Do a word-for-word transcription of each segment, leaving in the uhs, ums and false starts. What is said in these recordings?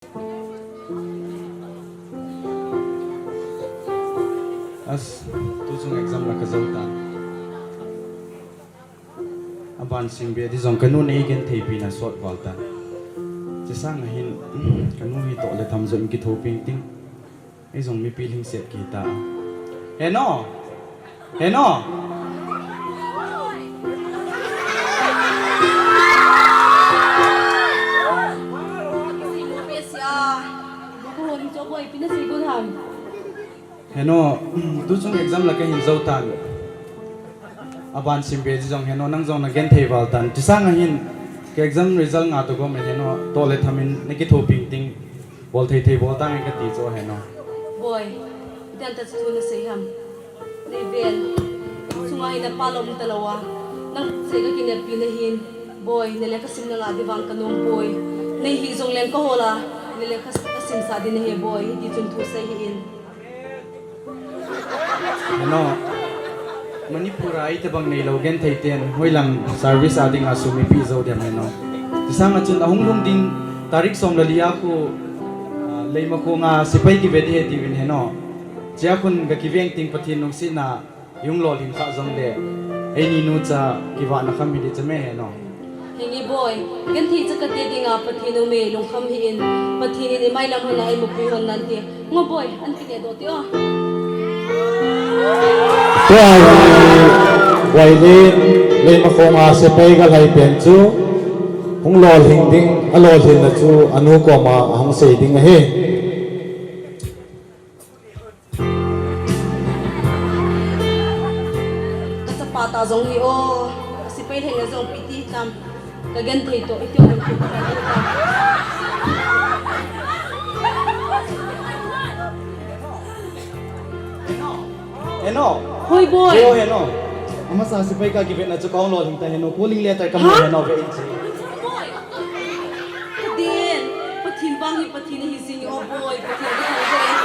As, tuchung exam la kajou tan. Aban simbe di jong kanu nei genthei pi na sot val tan. Chesang ahin, kanu hi toh le tham jong kithoping ting. Ei jong mipi lhingset kiti. Heno! Heno! Heno, tuchung exam la kahin jou tan. Aban simbe di jong heno, nang jong nagenthei val tan. Chesang ahin, ka exam result nga toh gom e heno, toh le tham in nakithoping ting. Bol thei thei bol tange kati chu heno. Boi, idan ta chu nasei ham. Nei ven, sunga hi napa lom talou a. Nang sei kakineppi nahin. Boi, nale kasim nanga di vang kanom poi. Nei hi jong leng kahol a. Nale kas-, kasimsa di nahi boi. Hiti chun thusei hih in. Heno, Manipur a itobang neilou genthei ten, hoilang service a dinga sum ipi jou dem heno. Chesang a chun ahung lhung ding tarik som le li a khu, ah, Leimakhong a sepai kive di ahi tiuvin heno. Chea khun gakiveng ting Pathen lungsetna ihung lolhin kha jongle, eini nucha kivahna kham hi di chu me heno. Henge boi, genthei cha kate dinga Pathen aume, lungkham hih in, Pathen in imai lam hon a eimupui hon nante. Ngo boi, an kine doh te o. Tua hi, Violet, Leimakhong a sepai galhai pen chu, hung lolhing ding, alolhinna chu, anu koma ahung sei ding ahi. Kachapa ta jong hi o, sepai lheng a jong piti tam. Kagenthei toh, iti o. Heno. Hoi boi. Hoi o heno. Amasa sepai kakivetna chu kahung lolhing ta heno. Calling letter kamu heno ve in chi. Boi. Din, Pathen vang hi Pathen ahi jing o boi, Pathen ahi jing.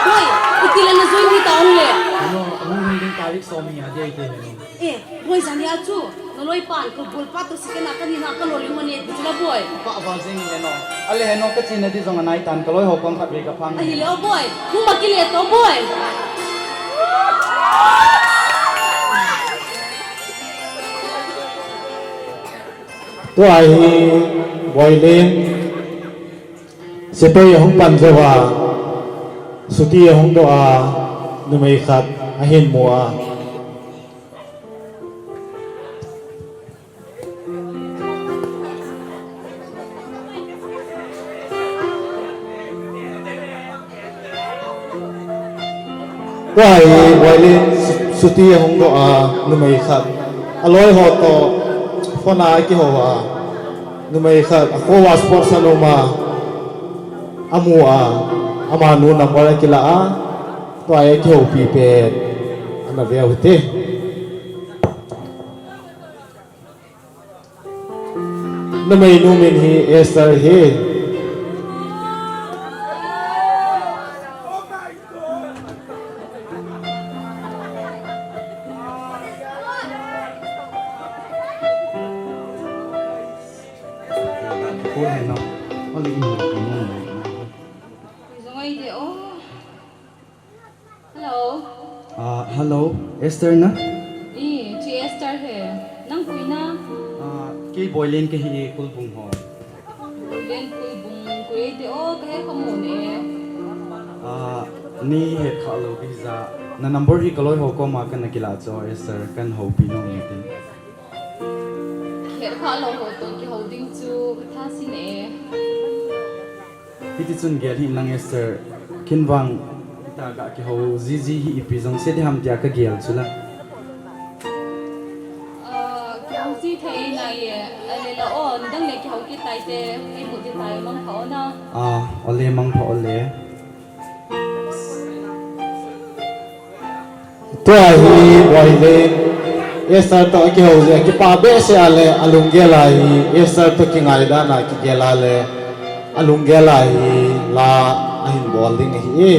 Boi, itile na join hi ta ong le. Ano, hung hung ding tarik som ni a dei te heno. Eh, boi jani a chu, naloi pan, kabol pa to sikena kanina kalolhing mane, ti chu la boi. Pa va jing heno. Ale heno kachena di jong anai tan kaloi ho kong khat ve kaphang. Ahile o boi, hung ma kile to boi. Tua hi Boilen, sepai ahung pan jou a, chuti ahung doh a, numei khat ahin mu a. Tua hi Boilen chuti ahung doh a, numei khat. Aloi ho toh phone a akihou a. Numei khat, akhoa sports a um a. Amu a. Amanu number akila a. Tua hi akihoupi pen. Ana veu hite. Numei nu min hi Esther hi. Hello. Ah, hello, Esther na? Eh, chu Esther hi. Nang koi na? Ah, kei Boilen kahi e, Kulbung ho. Boilen Kulbung, koi e te o, kahe kha mo ne. Ah, nei het kha lou ding ja. Na number hi kaloi ho koma kana kila chu, Esther, kahin houpi nom e te. Het kha lou ho toh kihou ding chu, katha si ne. Hiti chun gel hih in lang Esther, ken vang, hita ga kihou jiji hi ipi jong sei ding ham tia kagel chu la. Ah, kihou ji thei nai e, ale la o, nidang le kihou kit tai te, kei mu ti tai mang pha o na. Ah, ole mang pha ole. Tua hi Boilen, Esther toh akihou jeh a kipa behseh a le alunggel a hi, Esther toh kingai dan a kigel a le alunggel a hi la ahin bol ding ahi.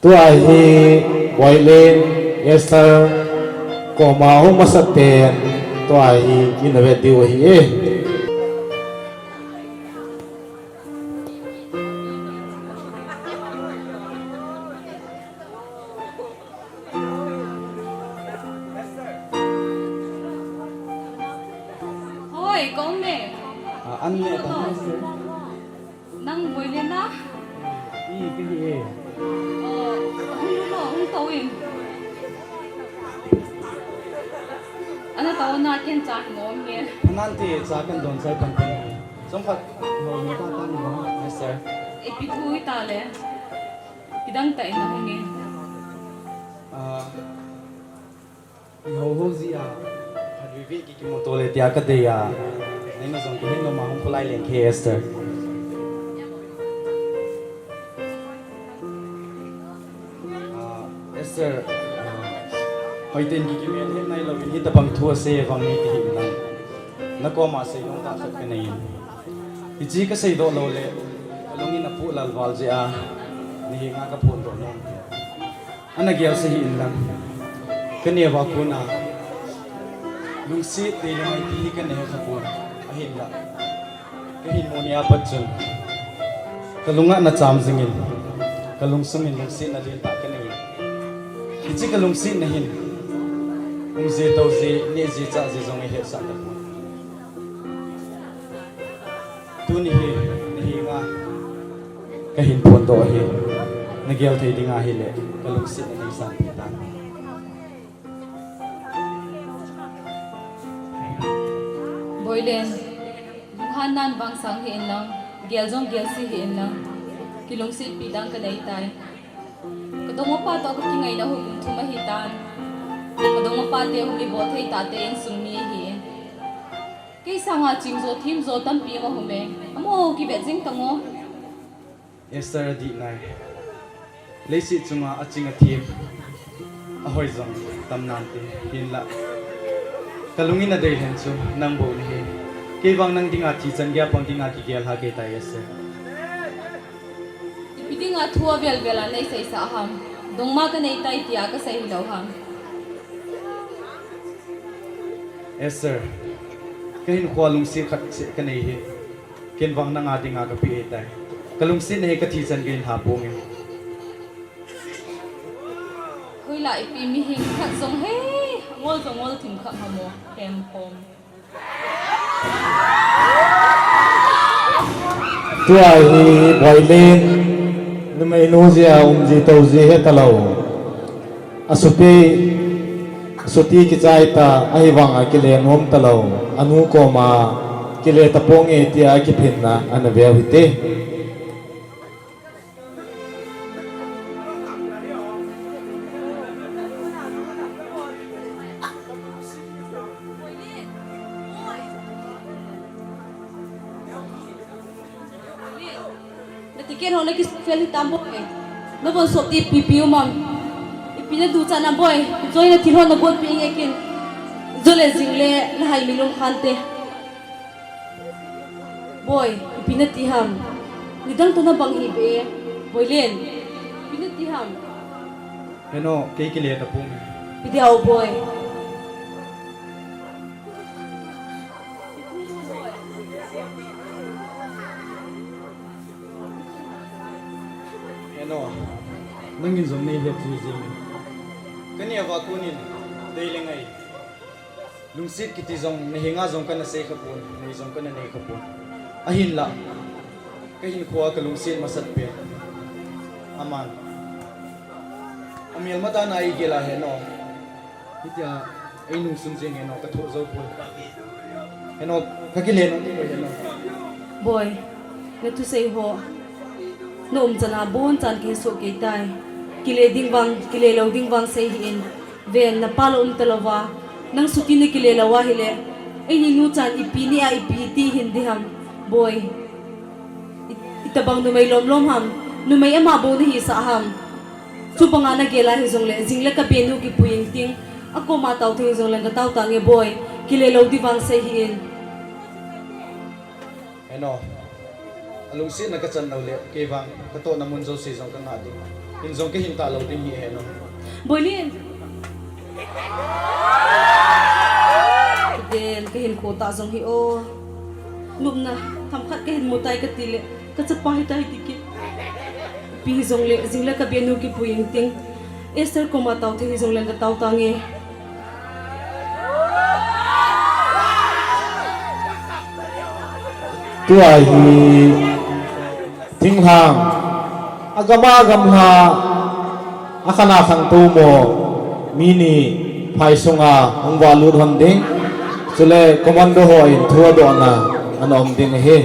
Tua hi Boilen, Esther, koma hung masat ten, tua hi ina vet diu ahi e. Hoi, kong me. Ah, an ne ta. Nang Boilen na? I, kei hi e. Oh, hung lu no, hung to in. Ana to na ken cha ngom nge. Anan ti cha kan don sai pan pan. Som khat. Ho me ta ta ni ma. Yes, sir. Ipi thu i ta le. Kidang ta in hung nge. Ah. Iho ho ji a, khat veve ki kimoto le tia ka dei a. Nei ma jong kihin nom a hung kholai leng ke Esther. Ah, Esther, ah, hoiten ki kimelhem nai louvin hitabang thu asei vang nei ti hih in lang. Na koma sei nom tah khat ka nei in. Hiche ka seidoh lou le, ka lungin apuh lal val jeh a, ni hi nga ka phondoh nom. Ana gel sah hih in lang. Ka neo a kon a. Lungset dei le ngai ti hi ka nei kha pon. Ahinla. Ka hin mu ni a pat chun. Ka lung a na cham jing in. Ka lungsung in lungsetna lentah ka nei. Hiche ka lungsetna hin. Um je tou je, neh je chah je jong ei hetsah ta pon. Tuni hi, ni hi nga. Ka hin phondoh ahi. Na gel thei ding ahile, ka lungsetna nei sanpeh tan. Boilen, lunghan nan vang sang hih in lang, gel jong gel sah hih in lang, kilungsetpi dang ka nei tai. Ka dongmapa toh ka kingaina hu kum thum ahi tan. Ka dongmapa te hum i bol thei tate insung mi ahi. Kei sanga ching jo, them jo tampi ma hum e. Amaho kivet jing tang o. Esther adih nai. Leiset chunga aching athem. Ahoi jong tam nante. Hinla. Ka lungin adei lhen chu nang bou nahi. Kei vang nang dinga thi chan geiya pang dinga kigel ha kei tai Esther. Ipi dinga thu avel vel a nei seisah ham. Dongma ka nei tai tia ka sei hilou ham. Esther. Ka hinkhoa lungset khat seh ka nei hi. Ken vang nanga dinga ka pe ahi tai. Ka lungsetna hi ka thi chan geiyin ha ponge. Hoila ipi mihing khat jong he, ngol jong ngol thim khat hamo, hem khom. Tua hi Boilen, numei nu jeh a um ji tou ji he talou. Asuti, asuti kichai ta, ahivanga kile nom talou. Anu koma, kile taponge tia kiphinna, ana veu hite. Na ticket ho na kisufel hitam boi. Na von sop ti pipi umam. Ipi na duchan nam boi. Joy na thil ho na botpi inge kin. Jole jingle na hai milung khante. Boi, ipi nati ham. Nidang toh nabang hih beh e. Boilen, ipi nati ham. Heno, kei kile tapong. Ipi dia o boi. Heno, nangin jong nei het jing jing. Ka neo a konin, dei le ngai. Lungset kiti jong, na henga jong kana sei khapon, nei jong kana nei khapon. Ahinla, ka hinkhoa ka lungset masat pen. Aman. Amel matah a igel a heno. Hitia, ei nungsung jing heno, ka thoh jou poi. Heno, ka kile nom ti poi heno. Boi, na thusei ho. Na umchan a bonchan kahe soh kei tai. Kile ding vang, kile lou ding vang sei hih in. Ven, napa la um talouva, nang suti na kile lou ahile, eini nu chan ipi nia ipi ti hin diham, boi. I, itobang numei lomlom ham, numei ama bou nahisah ham. Chubanga nagel a hijongle, jingle kabenu kipui inting, akoma tao thei jongle katao tange boi, kile lou ding vang sei hih in. Heno, alungsetna kachan lou le, kei vang, katohna mun jouse jong kangah ding. Hin jong kahin tah lou ding hi hen o. Boilin. Del, kahin kho tah jong hi o. Nopna, themkhat kahin mu tai kati le, kachapa hitai ti kit. Ipi hijongle, jing le kabenu kipui inting. Esther koma tao thei hijongle katao tange. Tua hi thinglhang, agam a gamla, akhan a khangtou mo, mi ni phai sunga hung valut hon ding, chule commando ho in thu adohna ana um ding ahi.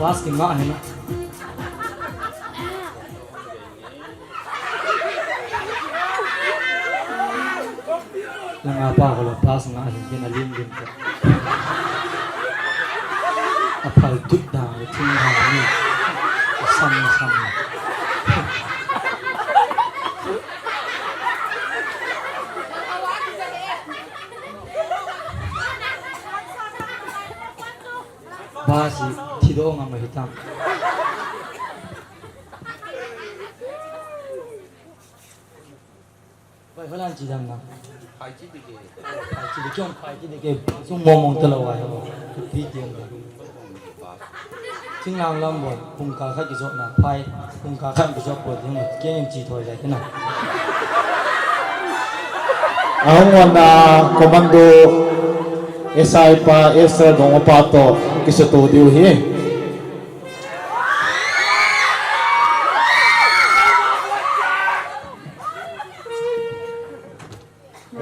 Bus kingah ahi na. Langa pa ko la bus ngah hin kin alim lim ko. Aphal tut da le thing ha ni. Sam sam. Bus hi thi do ngam ahi tam. Vai, hoilan chi dam na. Phai chi ding ke. Phai chi ding ke, phai chi ding ke. Sung mong mong ta lou ai ho. Pi ti ang. Thinglhang lam bol, pung kal khat kijot na, phai, pung kal khat kijot bol, ding ma, kei in chi thoi jai kina. Ahung onna commando S I pa, S R dong pa to, kisa to diu hi.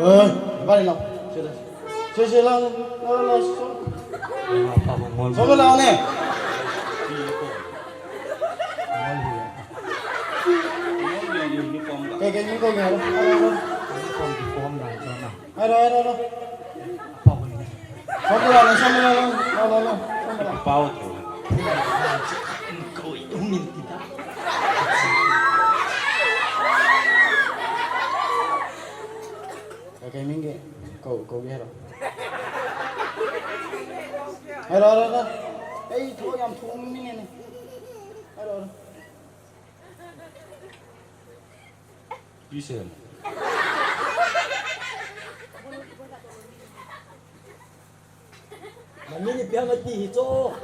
Oi, bari lang. Sila. Sila, sila, lang, lang, lang, so. Apa ko ngol. So, lang, ne. Kaya, kaya, kaya, kaya. Uniform, uniform lang, sana. Hello, hello, hello. Apa ko ngol. Samula, samula, no, no, no, samula. Pau tu. Kau itu minti ta. Kau kau mingge. Kau, kau ge hero. Hero, hero, hero. Ei, thu yam thu mingge ne. Hero, hero. Listen. Mami ni pia mati hi cho.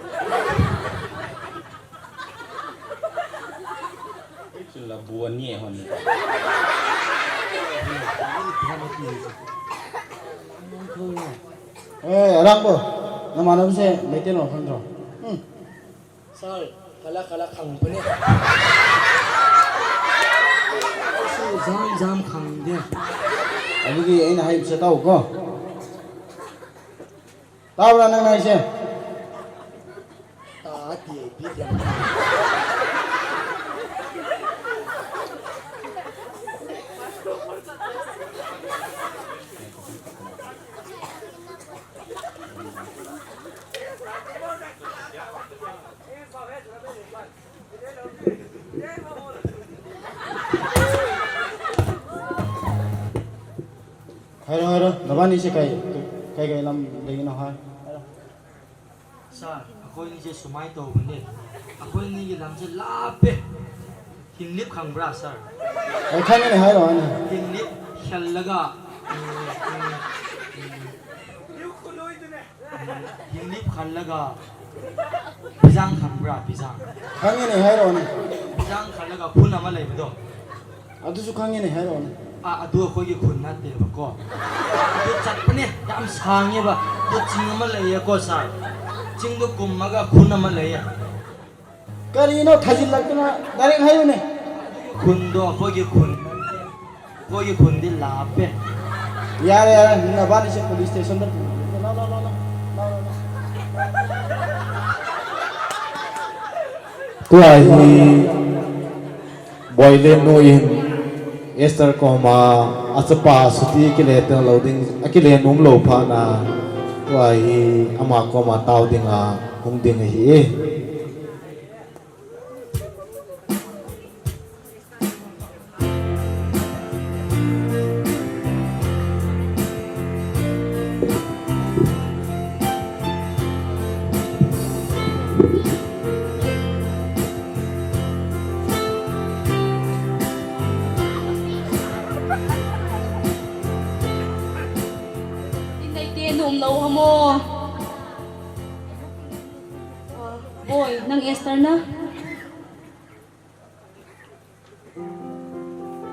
Itu lah buan ni hon. Mami ni pia mati hi cho. Eh, arang bo. Nama nam se, mete lo, khandro. Hmm. Sir, kala kala khang pune. Su jam jam khang de. Abu ki aina hai bisa tau ko. Tau ra nang nai se. Ta ti ai pi jam. Hairo, hairo, nabani se kai, kai, kai lam dei na hai. Sir, ꯑꯩꯈꯣꯏꯅꯤꯁꯦ ꯁꯨꯃꯥꯏꯅ ꯇꯧꯕꯅꯦ꯫ ꯑꯩꯈꯣꯏꯅꯤꯒꯤ ꯂꯝꯁꯦ ꯂꯥꯞꯄꯦ꯫ ꯍꯤꯡꯂꯤꯞ ꯈꯪꯕ꯭ꯔꯥ, sir? ꯑꯩ ꯈꯪꯉꯤꯅꯦ, ꯍꯥꯏꯔꯛꯑꯣꯅꯦ꯫ ꯍꯤꯡꯂꯤꯞ ꯈꯜꯂꯒ, ꯎꯝ, ꯎꯝ, ꯎꯝ, ꯎꯝ, ꯍꯤꯡꯂꯤꯞ ꯈꯜꯂꯒ ꯕꯤꯖꯥꯡ ꯈꯪꯕ꯭ꯔꯥ, ꯕꯤꯖꯥꯡ? ꯈꯪꯉꯤꯅꯦ, ꯍꯥꯏꯔꯛꯑꯣꯅꯦ꯫ ꯕꯤꯖꯥꯡ ꯈꯜꯂꯒ ꯈꯨꯟ ꯑꯃ ꯂꯩꯕꯗꯣ꯫ ꯑꯗꯨꯁꯨ ꯈꯪꯉꯤꯅꯦ, ꯍꯥꯏꯔꯛꯑꯣꯅꯦ꯫ ꯑꯥ, ꯑꯗꯨ ꯑꯩꯈꯣꯏꯒꯤ ꯈꯨꯟ ꯅꯠꯇꯦꯕꯀꯣ꯫ ꯑꯗꯨ ꯆꯠꯄꯅꯦ, ꯌꯥꯝ ꯁꯥꯡꯉꯦꯕ꯫ ꯑꯗꯨ ꯆꯤꯡ ꯑꯃ ꯂꯩꯌꯦꯀꯣ, sir꯫ ꯆꯤꯡꯗꯣ ꯀꯨꯝꯃꯒ ꯈꯨꯟ ꯑꯃ ꯂꯩꯌꯦ꯫ ꯀꯔꯤꯅꯣ ꯊꯥꯖꯤꯜꯂꯛꯇꯅ? Direct ꯍꯥꯏꯌꯨꯅꯦ꯫ ꯈꯨꯟꯗꯣ ꯑꯩꯈꯣꯏꯒꯤ ꯈꯨꯟ ꯅꯠꯇꯦ꯫ ꯑꯩꯈꯣꯏꯒꯤ ꯈꯨꯟꯗꯤ ꯂꯥꯞꯄꯦ꯫ ꯌꯥꯔꯦ, ꯌꯥꯔꯦ, ꯅꯕꯥꯅꯤꯁꯦ police stationꯗ ꯄꯨꯔꯒꯦ꯫ ꯂꯥꯎ, ꯂꯥꯎ, ꯂꯥꯎ, ꯂꯥꯎ, ꯂꯥꯎ, ꯂꯥꯎ꯫ Tua hi Boilen nu in Esther koma achapa chuti kile teng lou ding, akile nom lou phat na, tua hi ama koma tao dinga hung ding ahi. Inneite nom lou ham o. Ah, Boi, nang Esther na?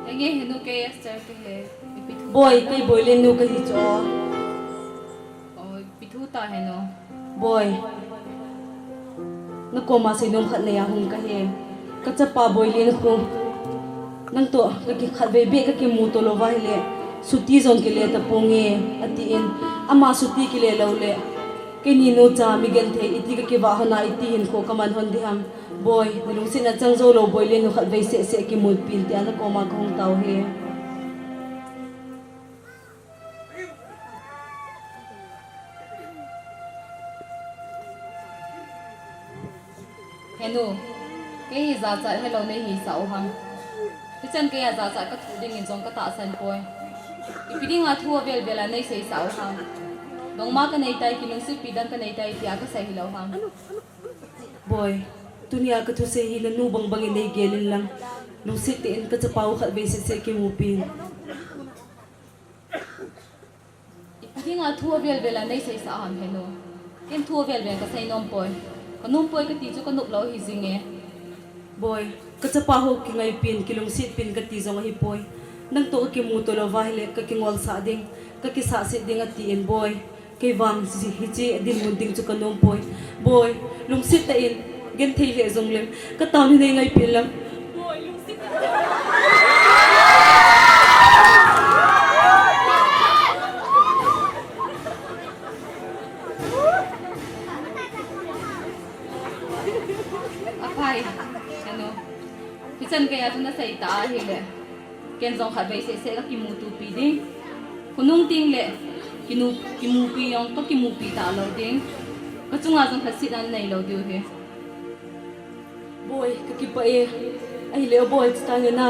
Henge, henu kei Esther kahi. Ipi thu? Boi, kei Boilen nu kahi chu. Oh, ipi thu ta henu? Boi, nakoma seinom khat neiya hung kahi. Kachapa Boilen khu, nangtoh kakikhatvei beh kakimuto louva ahile, chuti jong kile taponge, atin. Ama chuti kile loule, keini nucha migenthei iti kakivah hon a, iti hinkho kaman hon ding ham. Boi, nalungsetna chang jou lou Boilen nu khatvei sehseh kimupi in tia nakoma kahung tao hi. Henu, kei hi jachat helou neihisah u ham. Hichan keiya jachat kathoh dingin jong katahsan poi. Ipi dinga thu avel vel a neiseisah u ham. Dongma kaneitai, kilungsetpi dang kaneitai tia kasei hilou ham. Boi, tunia kathusei hi nanu bangbang in neigel inlang, lungset tah in kachapa u khatvei sehseh kimupin. Ipi dinga thu avel vel a neiseisah ham henu. Ken thu avel vel kasei nom poi. Kanom poi kati chu kanop lou ahi jinge. Boi, kachapa ho kingaipin, kilungsetpin kati jong ahipoi. Nangtoh kakimuto louva ahile, kakingolsah ding, kakisahset ding atin Boi. Kei vang hiche dinmun ding chu kanom poi. Boi, lungset tah in, genthei lheh jongleng, katao ni neingaipin lang. Boi, lungset tah in. Aphai, henu. Hichan keiya chu nasei ta ahile, ken jong khatvei sehseh kakimutopi ding. Khonung tengle, kinu-, kimupi jong kakimupi talou ding. Kachunga jong lhasetna neilou diu ahi. Boi, kakipah e. Ahile o Boi, chutang e na.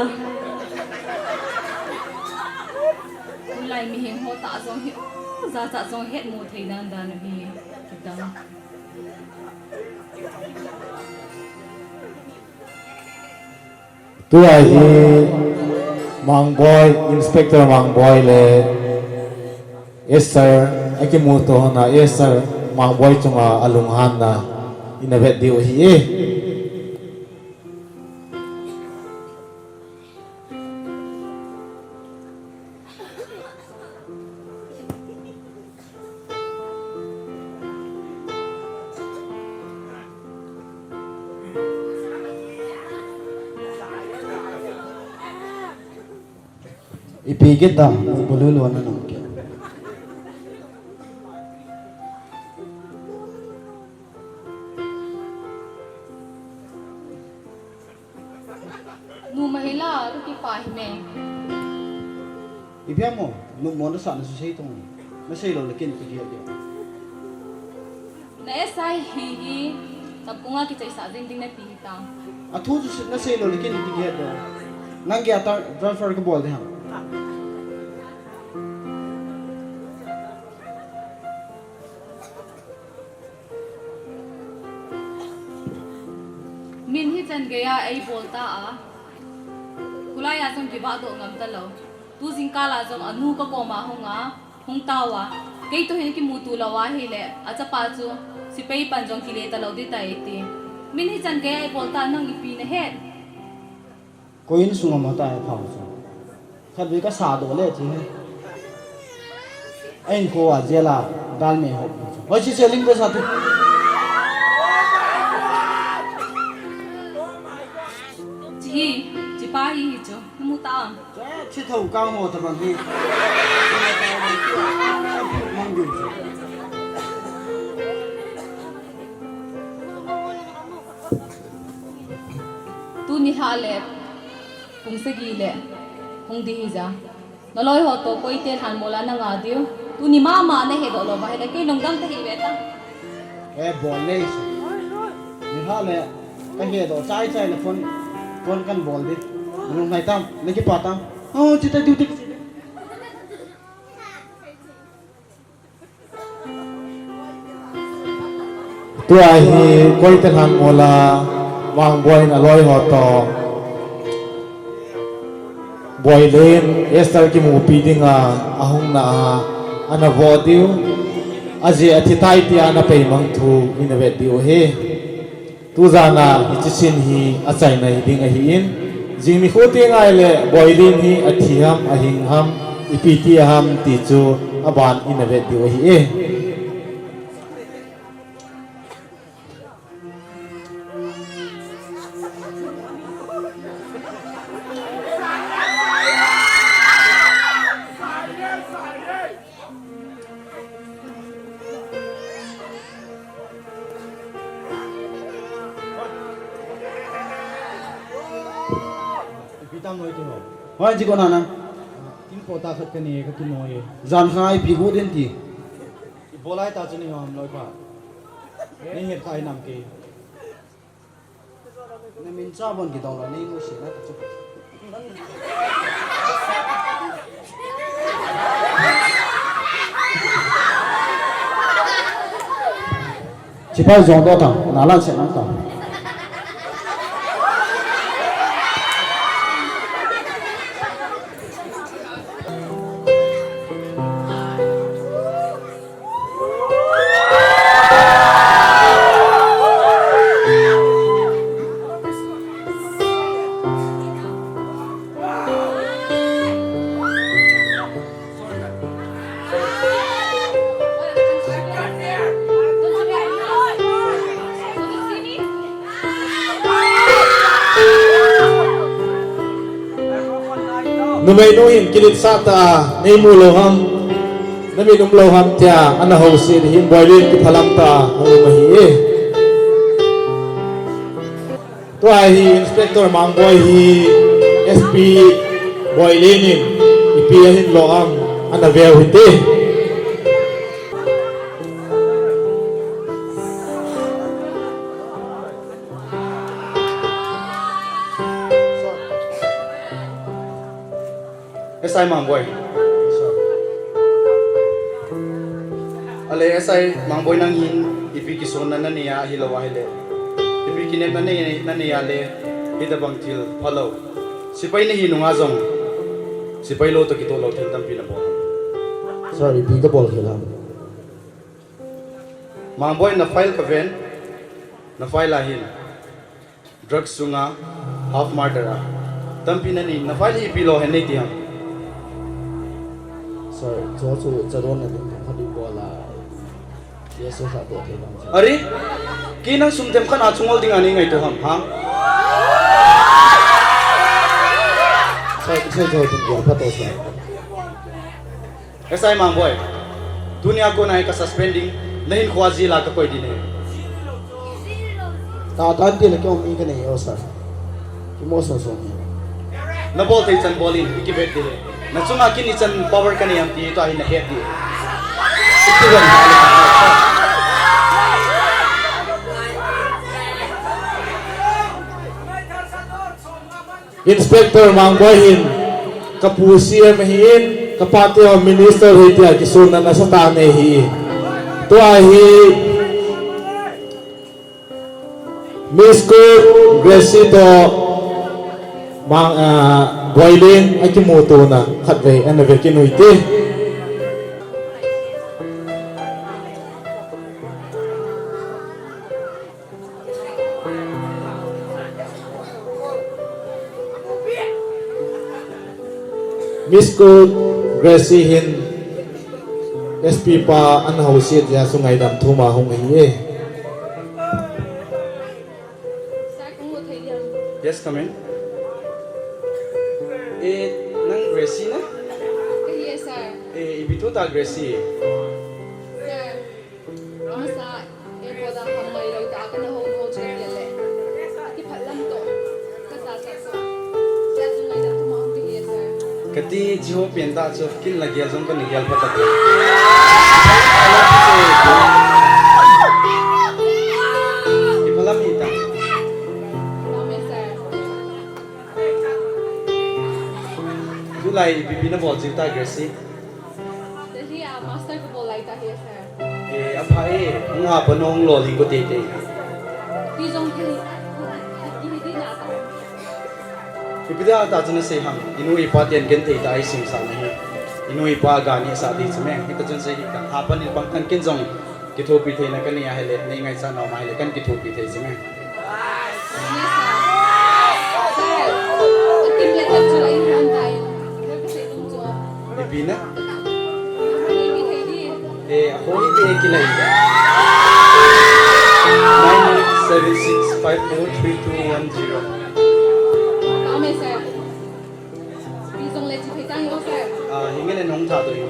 Tulai mihem ho tah jong hi, o, jachat jong hetmo thei dan dan ahi. Kidang. Tua hi Mangboi, Inspector Mangboi le Esther akimuto hon a, Esther Mangboi chunga alunghanna ina vet diu ahi e. Ipi kita, bolu lo na nang ke. Numa hila, kakipah hi me. Ipi ham o, numo nasah na susei tong. Nasei lou le ken ipi dia dia. Na S I hi hi, tapkunga kichaisah jing ding nati hitam. Athu chu nasei lou le ken ipi dia dia. Nang geiya ta transfer kabol ding ham. Min hichan geiya eibol ta a. Kholai a jong kivahdoh ngam talou. Tu jingkal a jong anu kakoma hung a, hung tao a. Keitoh hin kimuto lou ahile, achapa chu sepai pan jong kile talou ding tai ati. Min hichan geiya eibol ta, nang ipi nahet? Koi insunga mata e phao chu. Khatvei kasah doh le chi he. A inkho a jail a dalmi hop chu. Hoi chi che ling ko sa tu. Chi hi, chi pa hi hi chu. Namu ta am? Che, chi tho ka ngo ta bang hi. Mang du chu. Tuni lha le pung sagi le Hung di hija. Naloi ho toh koite lhan mola nanga diu. Tuni mama nahedoh lou va hile kei lungdam tahih ve ta. Eh, bol nei se. Nilhah le kahedoh chai chai le phone, phone kan bol di. Nalung nai tam, nakipah tam. Oh, chita diu tik. Tua hi koite lhan mola Mangboi in aloi ho toh Boilen Esther kimupi dinga ahung na a, ana vo diu. Ajeh athi tai tia ana peimang thu ina vet diu ahi. Tujana hiche scene hi achaina hi ding ahin, jing nikho teng ahile Boilen hi athi ham, ahing ham, ipi ti ham ti chu aban ina vet diu ahi e. Ipi tam noi ti ho. Hoi, ji ko na na. Kin pota khat ka ni ka kin noi. Jan kha ipi gu den ti. Ibolai ta chu ni ham loi pa. Ni het khai nam ke. Na min cha bon kidong la nei mu si na ka chu. Chipai jong do ta, na lan se nang ta. Numei nu hin kiletsah tah a, nei mu lou ham, na mit um lou ham tia, ana houset hin Boilen kiphalam tah a, hung um ahi e. Tua hi Inspector Mangboi hi S P Boilen in ipi ahin lo ham, ana veu hite. S I Mangboi. Ale S I Mangboi nang hin ipi kisonna nanei a ahilou ahile, ipi kinepna nanei, nanei a le, hitobang thil phalou. Sepai nahi nunga jong, sepai lou toh kitoh lou thil tampi nabol. Sir, ipi kabol khel ham? Mangboi, na file kaven, na file a hin drugs sunga half murder a tampi nanei, na file hi ipi lou hen nei ti ham? Sir, chu chu chadon na ding khat ibol a, yes, sir, khat toh thei dam. Are, kei nang sum themkhat a chungol dinga nei ngaito ham, ha? Sir, sir, chu chu pha to, sir. S I Mangboi, tunia kona hi ka suspend ding, nahinkhoa jail a kakoi ding ahi. Tatan tile kei mi kanei o sir. Kimo so so mi. Nabol thei chan bol in, ikivet ding ahi. Nachunga kin ichan power kanei ham ti tua hi nahet ding ahi. Ikivet. Inspector Mangboi hin kapu C M ahin, kapa te ho minister ahi tia kisonna nasatah anei ahi. Tua hi Miss Cook Gracie toh Mang, ah, Boilen akimutona khatvei ana ve kit u hite. Miss Cook Gracie hin S P pa ana houset jeh a chu ngaidam thum a hung ahi e. Sir, kahung u thei diam? Yes, come in. Eh, nang Gracie na? Kahi e, sir. Eh, ipi thu ta Gracie? Sir. Masa, airport a hamngai lou tah a kana hou hou chu kahet le. Kiphalam toh. Kasa sa sa. Sia chu ngaidam thum a hung kahi e, sir. Ti chiho pen ta chu kin la gel jong kan gel pha ta. Ipi lam hi ta. Tulai ipi ipi na bol jiu ta, Gracie? Delhi a master ka bol lai ta hi, sir. Eh, apha e, hung ha pa nong lo ling ko tei tei. Ti jong hi, hi, hi, hi na ta. Ipi dia ta chu na sei ham. Inu ipa ten ken thei ta ai sim sa na hi. Inu ipa ga ni sa di chu me. Hita chun sei hi kan. Ha pa ni bang kan ken jong kithopi thei na ka ni a hele. Nei ngai sa na ma hele kan kithopi thei chu me. Ipi na? Eh, a hoi de ki lai. Nine seven six five four three two one zero. Ah, hi nge le nong tha to hi.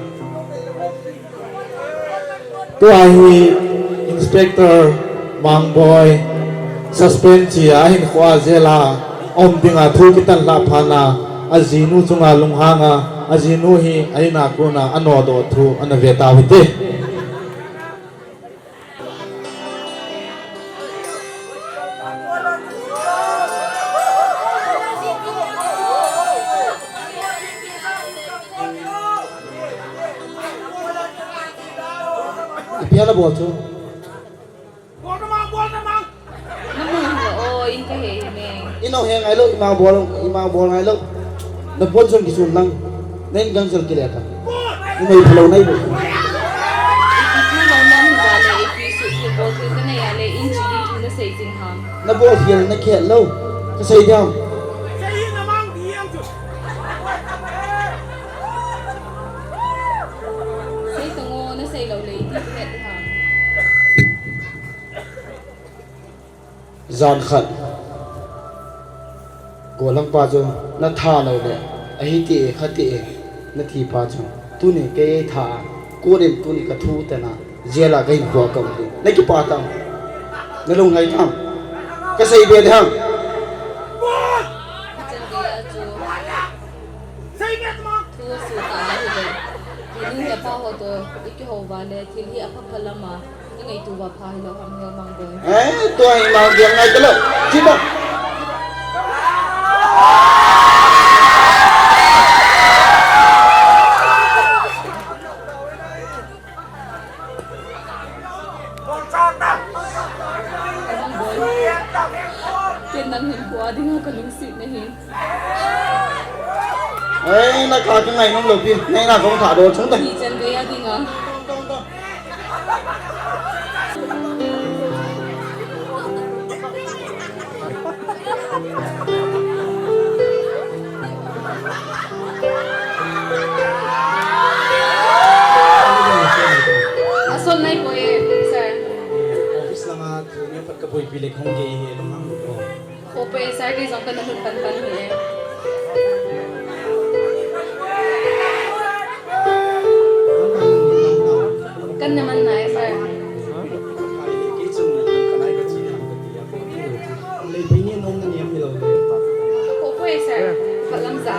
Tua hi Inspector Mangboi suspend chi a ahinkhoa jail a um dinga thu kitan lha phat na ajinu chunga lunghanga ajinu hi a in a kona anodoh thu ana ve tau hite. Ipi ana bol chu? Bol na mang, bol na mang. Na mu ho, o, in ka he hi me. Ino he ngai lo, ima bol, ima bol ngai lo. Na pon son kisun lang. Na in gang sel kile ta. Numei phalou nai bol. Ipi thu lo nam hi ba le, ipi su thu bol thu ka nei a le, in chi di thu na sei jing ham. Na bol hial na khe lo. Ka sei diam. Sei tong o, na sei lou le, iti het ham. Jan khat. Gollhang pa chu na tha lou le, ahi ti e, kha ti e, na ti pa chu. Tuni kei tha a, kunin tuni ka thu tena. Jail a ka hinkho a ka um ding. Na kipah tam. Na lungngai tam. Ka sei be ding ham. Thu su ta hi le. Inu le pa ho to i kihou va le thil hi apha pha lam a i ngaitu va pha hi lo ham, hi Mangboi. Eh, tua hi Mangboi ngai ka lo. Kiba. Ken nang hinkho a dinga ka lungset na hi. Ei, na ka ka ngai nom lou pi, nei na kong tha do chung ta. Hi chen ve a dinga. Ason nai poi e, sir. Office langa thu mi pat ka boipi le khong gei he lung ham lo. Kho poi e, sir, kei jong kana lhun pan pan hi e. Kan na man nai, sir. Kho poi e, sir. Phalam ja.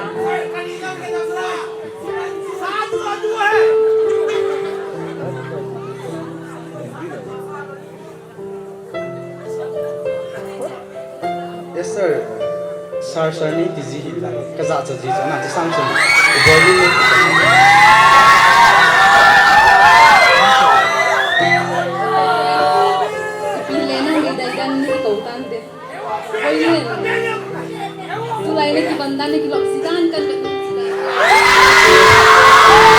Yes, sir. Sir, sir, nei ti ji hi lang. Ka ja cha ji cha na, cha sang chun. Bol ni ni. Pi le nang ni dai dan ni ko tan de. Oi ni. Tulai na kibang dan, na kilok si dan kan kan si dan.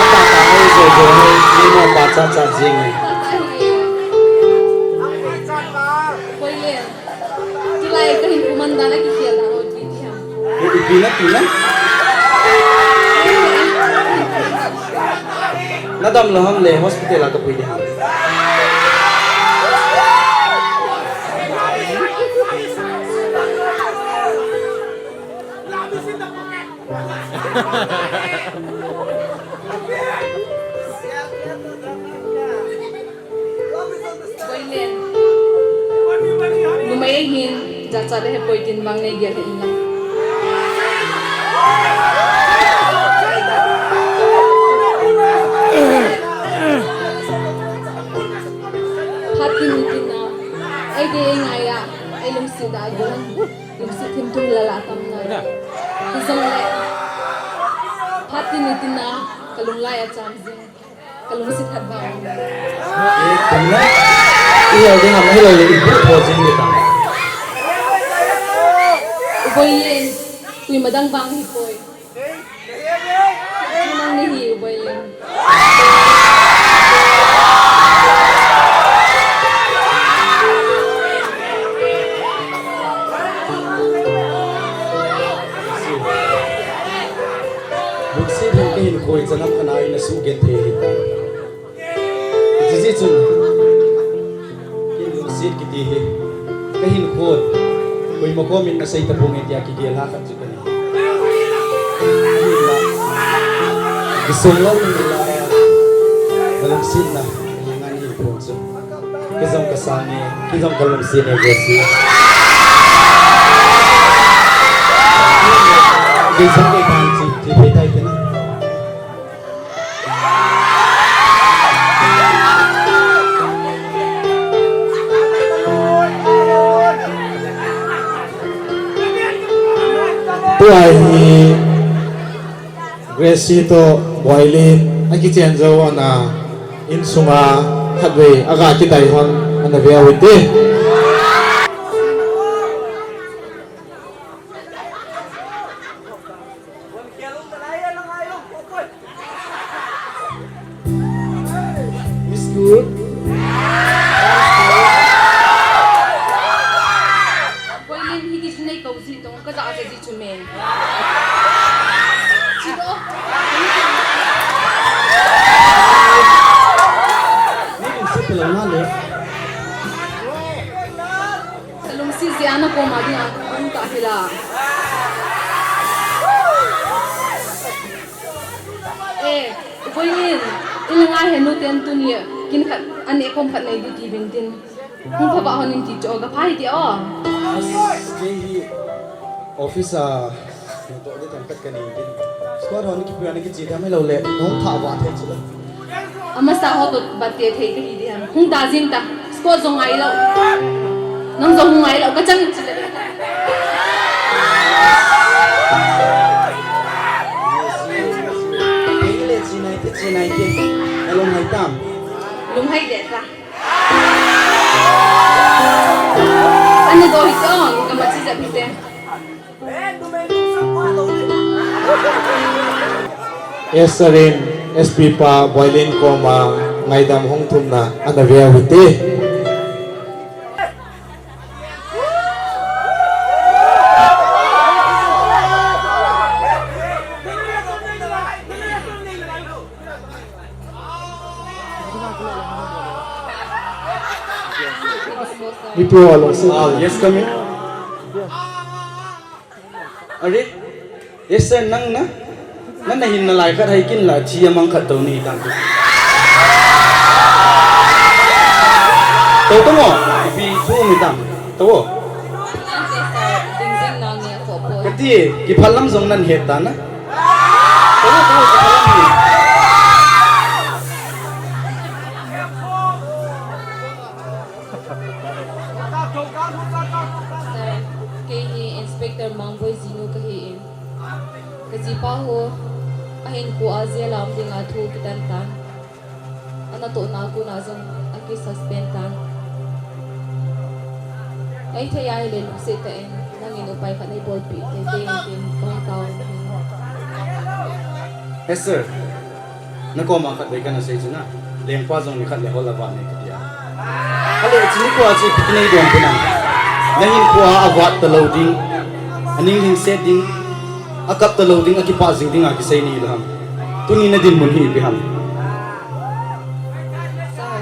Apa ta hoi jo jo hoi, ni mo pa cha cha jing ni. Koi le. Tulai ka hin kuman dan, na kikhel dan, hoi, ti ti ham. Ni ipi na, ipi na? Na dam lou ham le, hospital a ka pui di ham. Boilen. Numei hin, jachat le hepoi tin bang nei gel hin lang. Da gulang, lungsit thim thum lala tamna. Hijongle, phat tin ni tin a, kalung lai acham jing. Kalungsit khat vang. Eh, tumna. Ilo ding ham, ilo le ibu tho jing ni ta. U Boilen, koima dang vang hipoi. Nang nahi, U Boilen. Lungset hin kahinkho hi chanam khat a ina sugenthei ahitai. Hijeh chun, ken lungset kiti hi kahinkho, koima komin asei tapong e tia kigel ha khat chu kahi. Ahinla, kisong lou nilai a, nalungsetna, ngan hinkho chu. Kei jong kasang e, kei jong kalungset e, Gracie. Kei jong kei tan chi, chi pei tai te na. Tua hi Gracie toh Boilen akichen jou ana, insunga khatvei aga kidai hon ana ve uvin te. Miss Good. Boilen hi kisunei kou ji tong ka ja ja ji chu me. Chi do. Ni din se pela na le. Kalungset jeh a nakoma dinga kahung tah hi la. Eh, U Boilen, in langa henu ten tuni kin khat, an e kom khat nei di ti vin tin. Hung pha ba hon in ti cho, ka pha hi ti o. Kei hi office a Natoh di themkhat kanei din. Squad ho nakipuina kiche tham hilou le, nahung thah vah thei chu la. Amasa ho toh bat te thei kahi di ham. Hung ta jing ta. Squad jong ngai lou. Nang jong hung ngai lou. Kachang in chu le. Kei le chi nai te, chi nai te. Nalung hai tam. Lung hai de ta. Ana do hi tong, kamachi jep hi te. Esther in S P pa Boilen koma ngaidam hung thumna ana ve u hite. Mipi ho alungset. Ah, yes, come in. Are? Yes, sir, nang na? Nang na hin nalai khat hai kin la, chi amang khat to ni tang. To to mo, ipi thu mi tang. To. Kati, kiphalam jong nan het ta na. Sir, kei hi Inspector Mangboi jinu kahi in. Kajipa ho, ahin ko a jail a um dinga thu kitan tan. Ana tohna a kona jong aki suspend tan. Eithei ahile lungset tah in, nangin upai khat neibolpeh teitei in tin kahung tao in. Yes, sir. Nakoma khatvei kana sei chu na. Lengpa jong nikhat le hol a vat nei kati a. Ale, chuni kua chu ipi kinei dom pi nam. Nahinkho a avat talou ding. Aning lhingset ding. Akap talou ding, akipah jing ding a kisei nei lou ham. Tuni nadinmun hi ipi ham. Sir,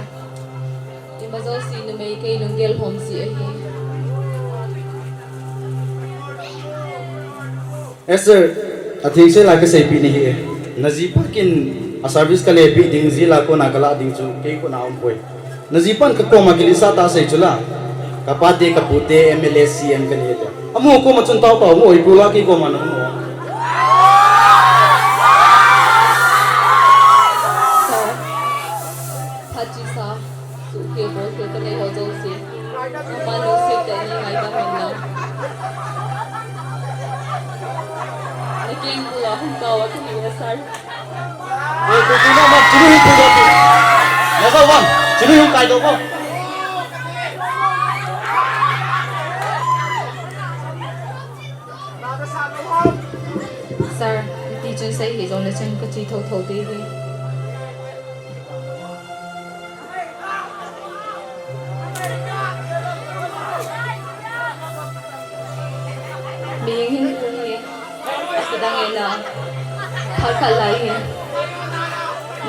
ima jouse numei kei lunggel lhom jeh ahi. Esther, atheng sela kaseipeh nahi e. Najipa kin a service kalepeh ding, jail a kona kalah ding chu kei khut a umpoi. Najipan kakoma kiletsah tah sei chula. Kapate, kapute, M L A, C M kani e tia. Amaho koma chun taotao mo, ipi la kei koma namu. Sir, phat chesa, suhkhel bolkhel kanei ho jouse. Ama lungset tah in ngai ta hen lang. Nakin pula hung kau a kani na sar. Oi, tu tu na ma, chinu hung tu tu. Na sa wan, chinu hung kai tu ko. Sir, ti chun sei hi jong le chun ka chi tho tho te hi. Mihing hin ku hi, kidang e na, khat khat lai hi.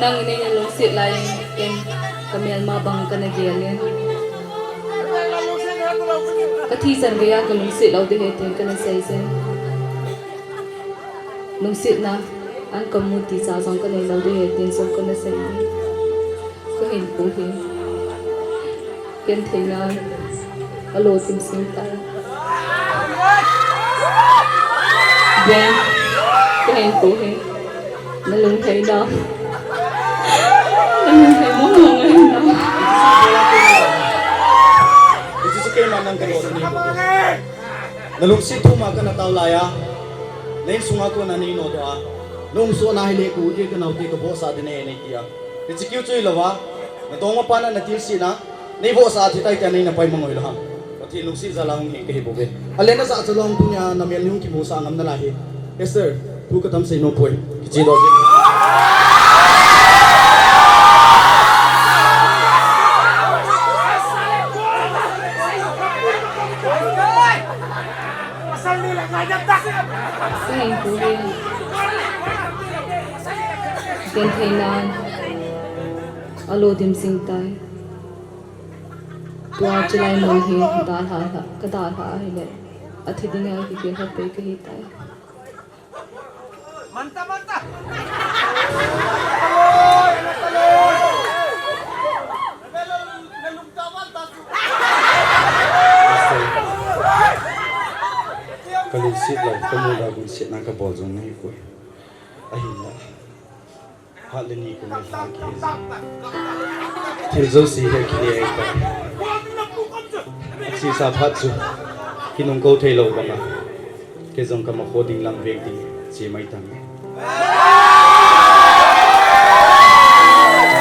Nang in na lungset lai in, ken ka melma bang kana gel in. Ka thi chan geiya ka lungset lou ding ahi tin kana sei jin. Lungsetna an ka mu ti cha jong ka nei lou ding ahi tin jong kana sei ding. Ka hin pu hi. Ken theina a lo tim sing tai. Ben, ka hin pu hi. Na lung thei na. Na lung thei mong mong ahi na. Hichu keima nang ka lo ni. Na lungset thum a kana tao lai a, na insunga kona nei nodoh a, na umsona hile ka u te ka nao te ka vohsa ding ahi nei tia. Hiche kiu chu hilou a, na tongma pa na na tilsina, nei vohsa a thi tai tia nei na pai mang u hilou ham. Pathen lungset jal a hung hing ka hi bouve. Ale na jachat lou tunia na mel nei hung kimusah ngam nalai hi. Esther, thu ka tam sei nom poi. Kiche doh jin. Ka hin pu hi. Ken theina a lo dim jing tai. Tua chilai mun hi dalha lha, ka dalha ahile, athi ding a kikhen khat pei ka hi tai. Ka lungset lou, ka mu lou, lungsetna ka bol jong nahi poi. Ahinla, phat le ni kum le lha kihe jin, thil jouse hi kile ahi tai. Achesa phat chu kinungko thei lou banga, kei jong ka makho ding lam veng ding che mai tange.